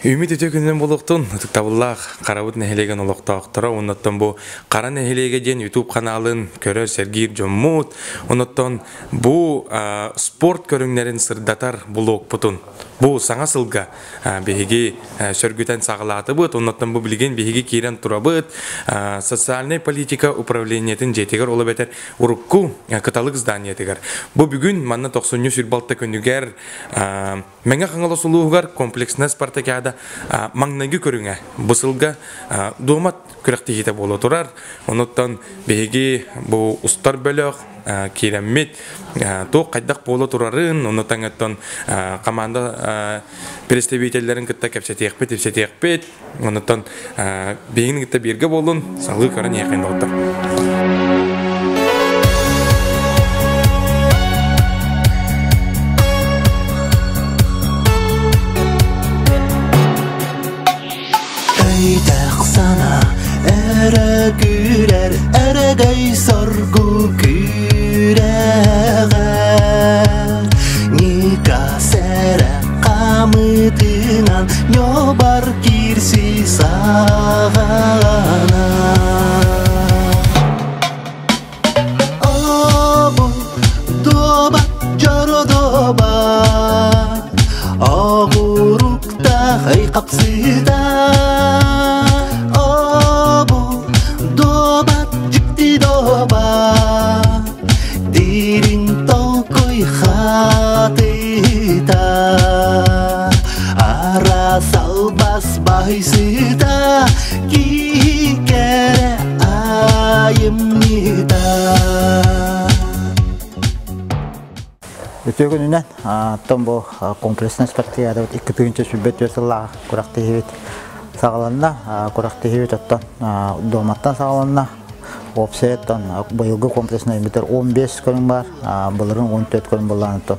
Үмит үтүө күнүнэн буолуохтун, ытыктабыллаах Харабыт нэһилиэгин олохтоохторо, оннуттан бу Хара нэһилиэгэ диэн YouTube ханаалын көрөр, сэргиир дьоммут, оннуттан бу спорт көрүҥнэрин сырдатар блогпутун бу саҥа сылга биһиги сөргүтэн саҕалаатыбыт, оннуттан бу билигин биһиги киирэн турабыт социальнай политика управлениетын дьиэтигэр, ол эбэтэр урукку Кыталык зданиетыгар. Бу бүгүн манна тохсунньу сүрбалта күнүгэр Мэҥэ Хаҥалас улууһугар комплекснай спартакиада маҥнайгы көрүҥэ бу сылга дуомат күрэхтэһиитэ буола турар. Онуттан биһиги бу устар бөлөх киирэммит туох хайдах буола турарын, ону таҥыттан команда представителлэрин кытта кэпсэтиэхпит, ипсэтиэхпит. Онуттан биһигини кытта бииргэ буолун, салгыы көрөн иһиэххин доҕоттор. Өйдөөх сана өрө күүрэр өрөгөй соргу күүрэҕэр Ника сэрэ хамытынан ньобар киирси саҕана Обу дуоба дьоро-дуоба Оҕуруктахай хапсыыта Обу дуоба дьикти дуоба Дириҥ толкуй хатыыта Араас албас баһыйсыыта Киһи кэрэ айымньыта Үтүө күнүнэн, оттон бу комплекснай спартакиадабыт 2024 сыллаах күрэхтэһиибит саҕаланна. Күрэхтэһиибит оттон дуоматтан саҕаланна. Уопсайа оттон быйылгы комплекснай бүтэр 15 көрүҥ баар, былырыын 14 көрүҥ буоллаан оттон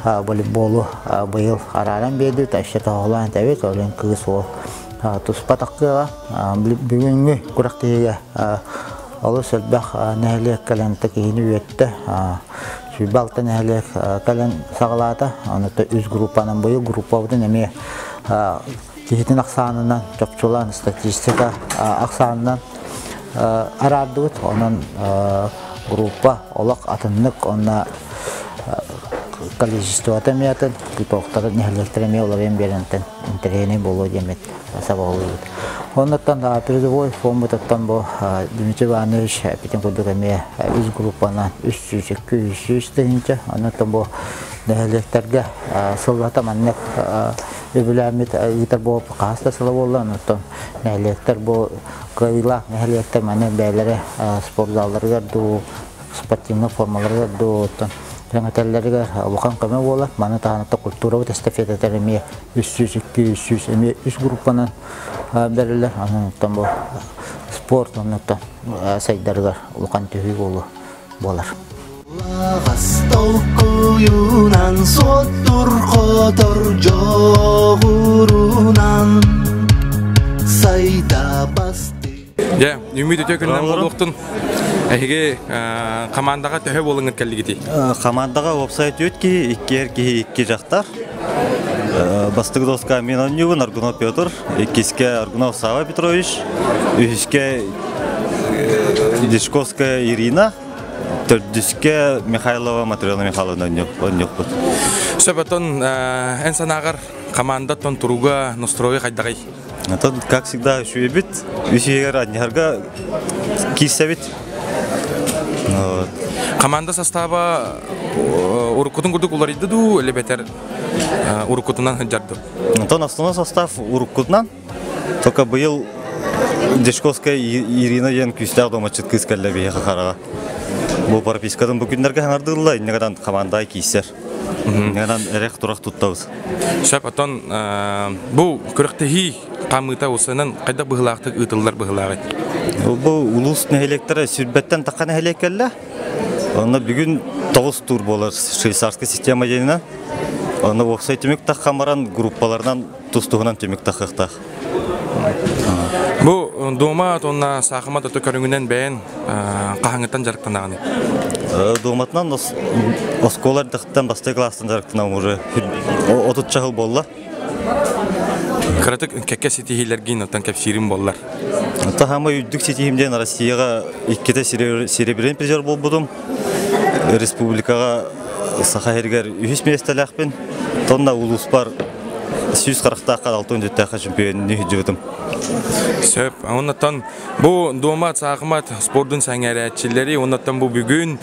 волейболу быйыл арааран биэрдибит, өссө тоһоҕолоон этэбит, ол иһин кыыс уол туспа тахсыаҕа. Бүгүҥҥү күрэхтэһиигэ олус элбэх нэһилиэк кэлэн киһини үөттэ. 26 нэһилиэк кэлэн саҕалаата. Ону үс группанан быйыл группабытын эмиэ киһитин ахсаанынан чопчулаан статистика ахсаанынан араардыбыт. Онон группа олох атыннык онно количествота эмиэ атын, кутуохтара нэһилиэктэрэ эмиэ уларыйан биэрэнтэн интэриэһинэй буолуо диэммит сабаҕалыыбыт. Оннуттан призовой фондутуттан бу Дмитрий Иванович эппитин курдук эмиэ үс группанан 302 300 тыһыынча. Оннуттан бу нэһилиэктэргэ сыллата маннык үбүлээммит ыытар буолуп хаһыс да сыла буолла. Оннуттан нэһилиэктэр бу кыайыылаах нэһилиэктэр маны бэйэлэрэ спортзалларыгар дуу спортивнай формаларыгар дуу оттон кэҥэтэллэригэр улахан көмө буолар. Маны таһынан культурабыт эстафетатар эмиэ 300, 200 эмиэ үс группанан бэриллэр. Онон бу спорт оннуттан сайдарыгар улахан түһүү буолуо буолар. Лаҕас толкуйунан суоттур хотор дьоҕурунан сайда басты Дьэ, үмүт үтүө күнүнэн буолуохтун. Эһиги командаҕа төһө буолуҥҥут кэллигитий? Командаҕа уопсай түөрт киһи, икки эр киһи, икки дьахтар. Бастакы доска мин оонньуубун Аргунов Петр, иккискэ Аргунов Сава Петрович, үһүскэ Дьячковская Ирина, төрдүскэ Михайлова Матрена Михайловна оонньуохпут. Сөп, оттон эн санааҕар командаттан туруга, настройа хайдаҕый? Оттон, как всегда, үчүгэйбит. Үс иһигэр анньыһарга киирсэбит. Команда состава уруккутун курдук уларыйды дуу, или бэтэр уруккутунан сылдьар дуу? Онтон основной состав уруккутунан. Только быйыл Дьячковская Ирина диэн күүстээх домоччут кыыс кэллэ биһиэхэ хараҕа. Бу пропискатын бу күннэргэ хаҥардыылла, иннигэтэн командаҕа киирсэр. Иннигэтэн эрэх-турах туттабыт. Сөп, оттон бу күрэхтэһии хаамыыта усанан хайдах быһыылаахтык ыытыллар быһыылааҕый? Бу улуус нэһилиэктэрэ сүрбэттэн тахха нэһилиэк кэллэ. Онно бүгүн тоҕус тур буолар швейцарскай система диэнинэн. Онно уопсай түмүк таххан баран группаларынан тус-туһунан түмүк тахыахтаах. Бу дуома уонна саахымат өтө көрүҥүнэн бэйэн хаһааҥҥыттан дьарыктанаҕыный? Дуоматынан оскуола эрдэхтэн бастакы класстан дьарыктанабын уже отут чаһыл буолла. Кыратык кэккэ ситиһиилэргин оттон кэпсиирим буоллар. Таһама үрдүк ситиһим диэн Россияҕа иккитэ серебряный призер буолбутум. Республикаҕа Саха сиригэр үһүс миэстэлээхпин. Тонна улууспар 140-таахха 64-тээххэ чемпионнуу сылдьыбытым. Сөп. Оннуттан бу дуомат, саахымат спордун сэҥээрээччилэри, оннуттан бу бүгүн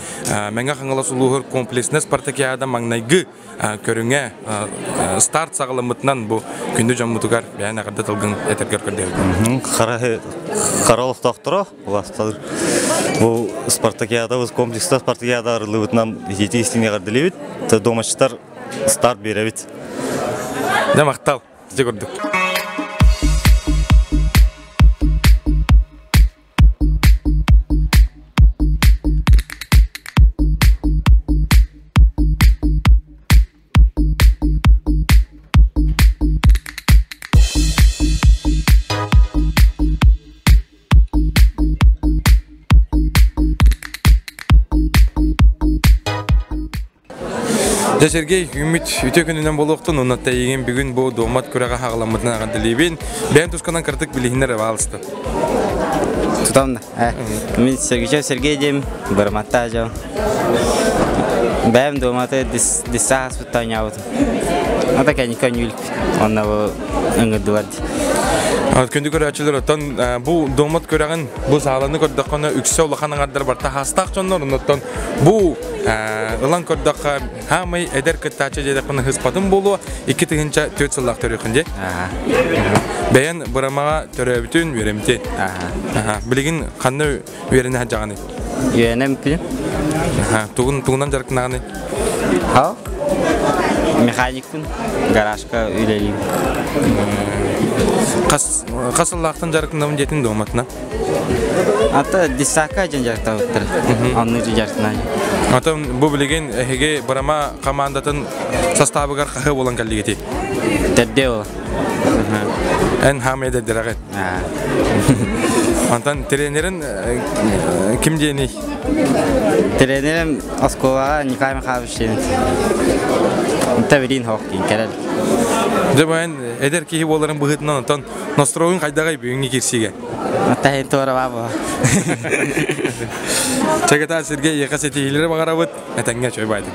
Мэҥэ Хаҥалас улууһугар комплекснай спартакиада маҥнайгы көрүҥэ старт саҕаламмытынан бу күндү дьоммутугар бэйэн эҕэрдэ тылгын этэргэр көрдөһөбүн. Хара олохтоохторо улаасталыр. Бу спартакиадабыз комплекста спартакиада арыллыбытынан итии истиҥ эҕэрдэлиибит. Домачтар старт биэрэбит. Дьэ махтал. Ити курдук. Дьэ, Сергей, күммүт үтүө күнүнэн буолуохтун, уонна тэйигин бүгүн бу дуомат күрэҕэ хаҕаламмытынан эҕэрдэлиибин. Бэйэн тусканан кыратык билиһиннэр баалыста. Тутам мин Сергичев Сергей диэм, Бараматта дьон. Бэйэм дуоматы дисса хаспытта оонньообутум. Ата кэнникэ оонньуу Онно бу ыҥырдылар. Күндү көрөөччүлэр, оттон бу дуомат күрэҕин бу сааланы көрдөххөнө үксэ улахан аҥардар барта хаастаах дьоннор, оннуттан бу ылан көрдөххө хаамай эдэр кыттааччы диэтэхпинэ ыспатын буолуо 2004 сыллаах төрүөхүн дии. Бэйэн Бырамаҕа төрөөбүтүн үөрэммити. Билигин ханна үөрэнэ сылдьаҕыный? Үөрэнэм күн. Тугун тугунан дьарыктанаҕыный? Хал. Механикпын. Гаражка үлэлиим. Хас хас сыллаахтан дьарыктанабын диэтин дуоматына? Ата десака дьон дьарыктабыттар. Оннук дьарыктанан. Атын бу билигин эһиги Бырама командатын составыгар хаһы буолан кэллигити? Төрдүө ол. Эн хаамай дэддерэҕит. Антон тренерин ким диэний? Тренерим оскуолаҕа Николай Михайлович диэн. Табирин хоох диэн кэлэр. Дьэ бу эн эдэр киһи буоларын быһыытынан онтон настроуҥ хайдаҕай бүгүҥҥү киирсиигэ? Таһын туора баа Чагата Сергей эйиэхэ ситиһиилэри баҕарабыт. Этэҥҥэ чөй баайдык.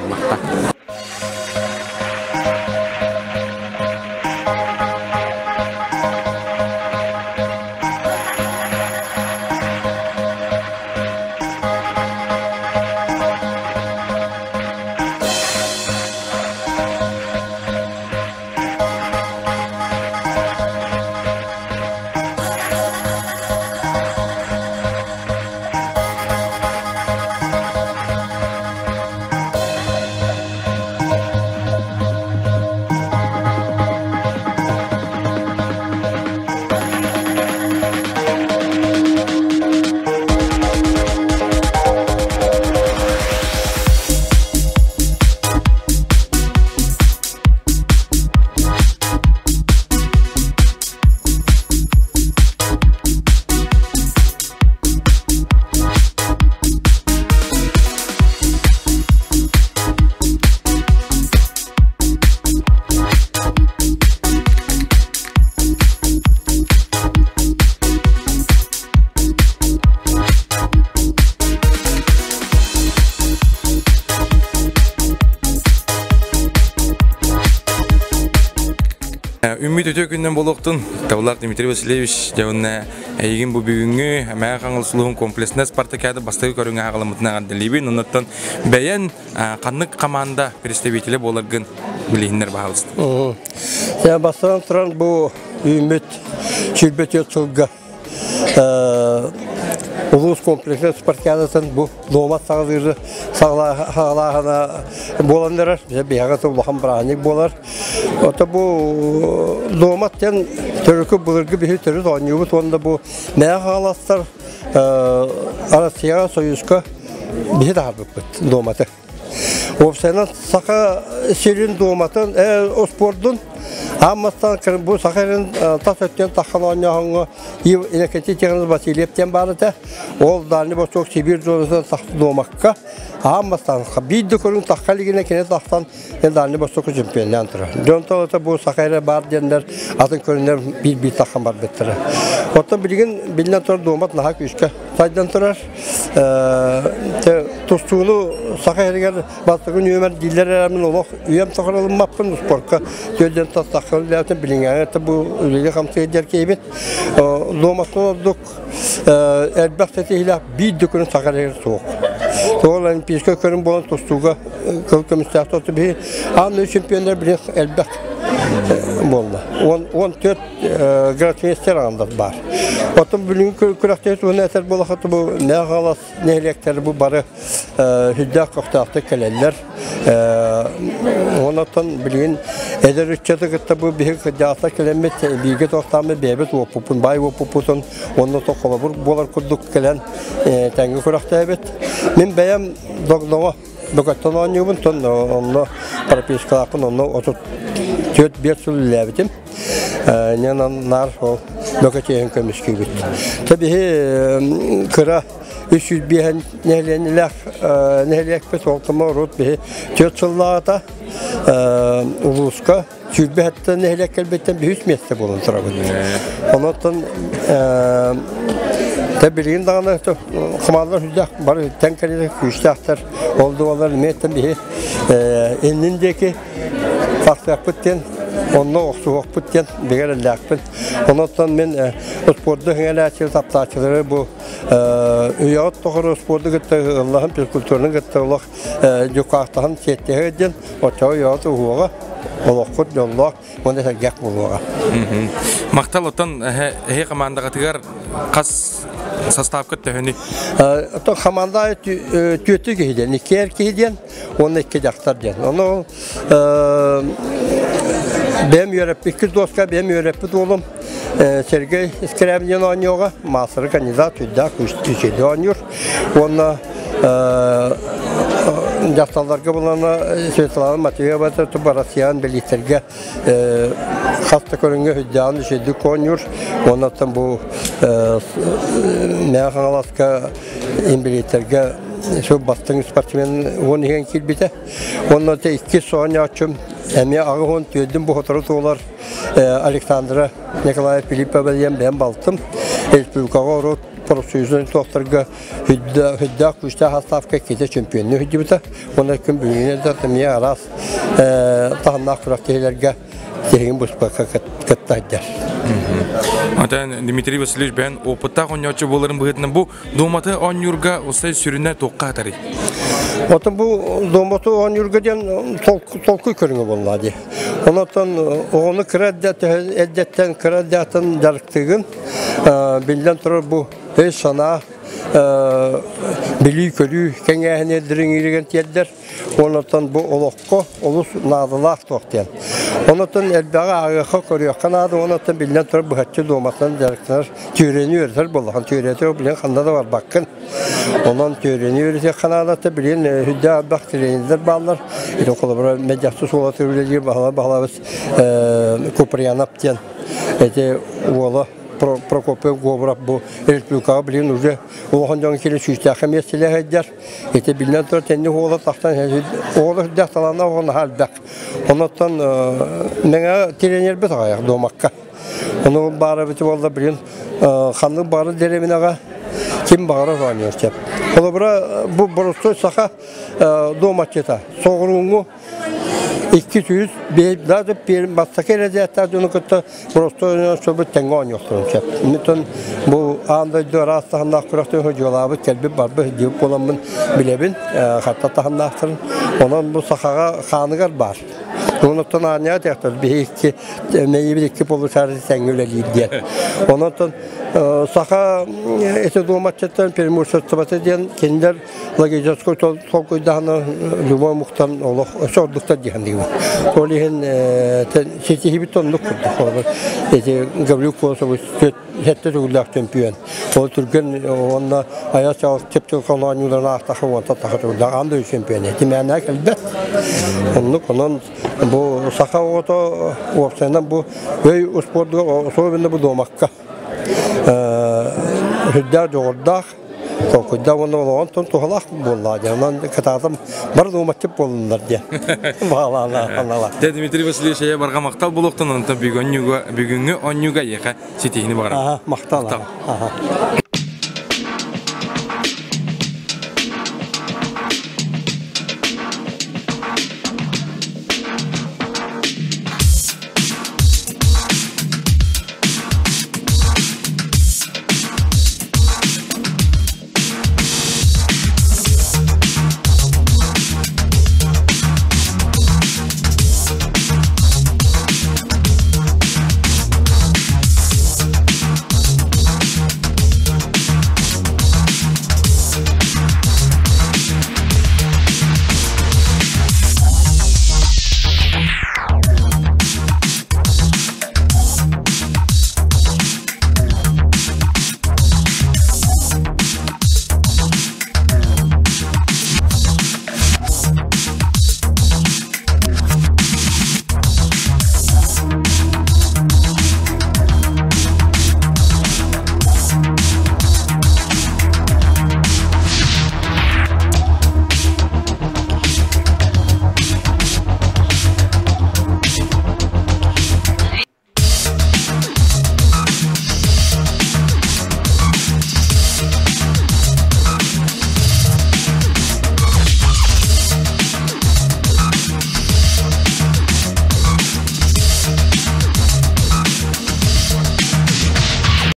Үммүт үтүө күннэн буолуохтун. Тавлар Дмитрий Васильевич дьэ эйигин бу бүгүҥҥү Мэҥэ Хаҥалас улууһун комплекснай спартакиада бастакы көрүҥэ аҕаламмытын эҕэрдэлиибин. Оннуттан бэйэн ханнык команда представителэ буоларгын билиһиннэр баһаалыста. Я бастаан туран бу үүммүт 24 сылга улуус комплекснай спартакиадатын бу дуомат саҕалыыры саҕалааһына буолан эрэр. Биһиэхэ улахан бырааһынньык буолар. Ото бу дуомат диэн төрүкү былыргы биһи төрүт оонньуубут уонна бу Мэҥэ Хаҥаластар Россияҕа Союзка биһи таһаарбыппыт дуоматы. Уопсайынан саха сирин дуоматын, спордун Аан бастаан бу Саха сирин тас өттүн таххан оонньооһуҥҥа Иннокентий Тихонович Васильев диэн баар этэ. Ол Дальний Восток Сибирь зонатын дуомакка аан бастаан биир да көрүҥ тахха илигинэ кини тахсан Дальний Востокка чемпионнаан турар. Дьон толото бу саха эрэ баар диэннэр атын көрүҥнэр биир-биир таххан барбыттара. Оттон билигин биллэн турар дуомат наһаа күүскэ сайдан турар. Тустууну саха сиригэр бастакы нүөмэр дииллэр эрэмин олох үйэм тухары ылыммаппын спорка түөлдэн тастахха үлэлээтим билиҥҥээҥи бу үлэли хамсыыр диэр киһибин. Дуоматтан ордук элбэх ситиһиилээх биир да күн саха сиригэр суох. Ол олимпийскай көрүҥ буолан тустууга кыл көмүстээх тосту биһи аан дойду чемпионнар билин элбэх буолла. 14 гроссмейстер аҕаллар баар. Оттон бүгүҥҥү күрэхтэһии туһунан этэр буоллахха бу Мэҥэ нэһилиэктэр бу бары сүрдээх көхтөөхтүк кэлэллэр. Онон билигин эдэр ыччаты кытта бу биһиги кырдьаҕастар кэлэммит бииргэ туохтааммыт бэйэбит уоппуппун, баай уоппуппутун уонна холобур буолар курдук кэлэн тэҥҥэ күрэхтээбит. Мин бэйэм Догдоҥо Бөкөттөн оонньуубун, тон онно пропискалаахпын, онно 34-5 сыл үлэлээбитим. Ньанан наар ол Бөкө чиэһин көмүскүүбүт. Тэ биһи кыра 305 нэһилиэнньэлээх нэһилиэкпит Олтомо урут биһи 4 сыллааҕыта улууска 27 нэһилиэк кэлбиттэн үһүс миэстэ буолан турабыт. Онон Тэ билигин даҕаны хамаандар сүрдээх бары тэҥ кэлиитэ күүстээхтэр. Ол дуолар эмиэттэн биһи иннин диэки тахсыахпыт диэн, онно охсуһуохпут диэн бигэ эрэллээхпин. Онон мин спорду иҥэлээччи таптааччылары бу үйэҕит тухары спорду кытта ыллаһан, физкультураны кытта олох дьукаахтаһан сиэттиһэ диэн оччоҕо үйэҕит уһуоҕа, олоххут дьоллоох уонна сэргэх буолуоҕа. Махтал оттон эһи хамаандаҕытыгар хас составка төһөнүй? Оттон хамаанда түөртүү киһи диэн, икки эр киһи диэн уонна икки дьахтар диэн. Ону бэйэм үөрэппит доска бэйэм үөрэппит уолум Сергей Скрябин диэн оонньууга маастары кандидат сүрдээх үчүгэй оонньуур. Уонна дьахталларга булана Светлана Матвеева Россиян бэлиттэргэ хас да көрүҥҥэ сүрдээҕин үчүгэйдик оонньуур. Уоннаттан бу Мэҥэ Хаҥаласка инбэлииттэргэ сыл бастыҥ спортсмен 10 иһэн киирбитэ. Уонна иккис оонньооччум эмиэ 84 бу сотору туолар Александра Николаев Филиппова диэн бэйэм балтым. Республикаҕа урут профсоюзнай туохтарга хүддээх күүстээх отставка иккитэ чемпионнуу сылдьыбыта. Уонна күн бүгүнү да эмиэ араас таһымнаах күрэхтэһиилэргэ тиһигин быспакка кытта сылдьар. Отон Дмитрий Васильевич бэйэн опыттаах оонньооччу буоларын быһыытынан бу Дууматы оонньуурга усай сүрүнэ туохха атарый? Отон бу дуоматы оонньуурга диэн толкуй көрүҥэ буолла дии. Онон оҕону кыра эрдэттэн кыра эрдэттэн дьарыктыгын биллэн турар бу өй-санаа билии-көрүү кэҥээһинэ дириҥииригэр тиэрдэр. Онон бу олоххо олус наадалаах туох диэн. Онон элбэҕи ааҕыахха, көрүөххэ наада. Онон биллэн турар быһаччы дуоматынан дьарыктанар түөрэни үөрэтэр буоллахан түөрэтэ билин ханна да барбаккын. Онон түөрэни үөрэтиэххэ наадата билин үрдээх элбэх тренердэр бааллар. Ити холобура Медиахсы суолата үлэлиир баһыла баһылабыс Куприянов диэн эти уола Прокопий Говоров бу республикаҕа билин уже улахан дьон киирэн сүүстээххэ миэстэлээх сылдьар. Ити биллэн турар тэнник уола тахсан уола үрдээх талааннаах уола наһаа элбэх. Оннуттан мэҥэ тренербит аҕайах дуомакка. Ону баара эбитэ буолла билин ханнык баҕарар дэриэбинэҕэ ким баҕарар оонньуур сөп. Холобура бу боростуой саха дуоматчыта соҕурууҥҥу 200 даже бастакы эрэдээктээх дьону кытта боростуой сөбүт тэҥҥэ оонньуохтарын сөп. Онтон бу аан дойду араас таһымнаах күрэхтэһии дьыалаабыт кэлбит барбыт диэбит буоламмын билэбин хатта таһымнаахтарын. Онон бу сахаҕа хааныгар баар. Онуттан аанньаа диэхтэр биһи икки мэйибит икки полушарий тэҥҥэ үлэлиир диэн. Онон саха эти дуоматчыттан преимуществота диэн кинилэр логическай толкуйдаһына любой омуктан олох өссө ордуктар диэн диибин. Ол иһин ситиһибит оннук курдук. Эти Гаврил Колосович сэттэ төгүллээх чөмпүйүөн. Ол түргэн уонна айа чаҕыл чэпчэки оонньууларын аахтаха уонта таха төгүллээх аан дойду чемпионэ. Тимээнэ кэлбэт. Оннук онон бу саха оҕото уопсайынан бу өй успуордугар особенно бу дуомакка сүрдээх дьоҕурдаах, толкуйдаах уонна олоҕун туһалаах буоллаҕа диэн. Онон кытаатам бары дуоматчыт буоллуннар диэн. Баҕалаана. Дьэ Дмитрий Васильевич эйэ барҕа махтал буолуохтун онтон бүгүҥҥү бүгүҥҥү онньууга эйиэхэ ситиһиини баҕарабын. Махтал. Аха.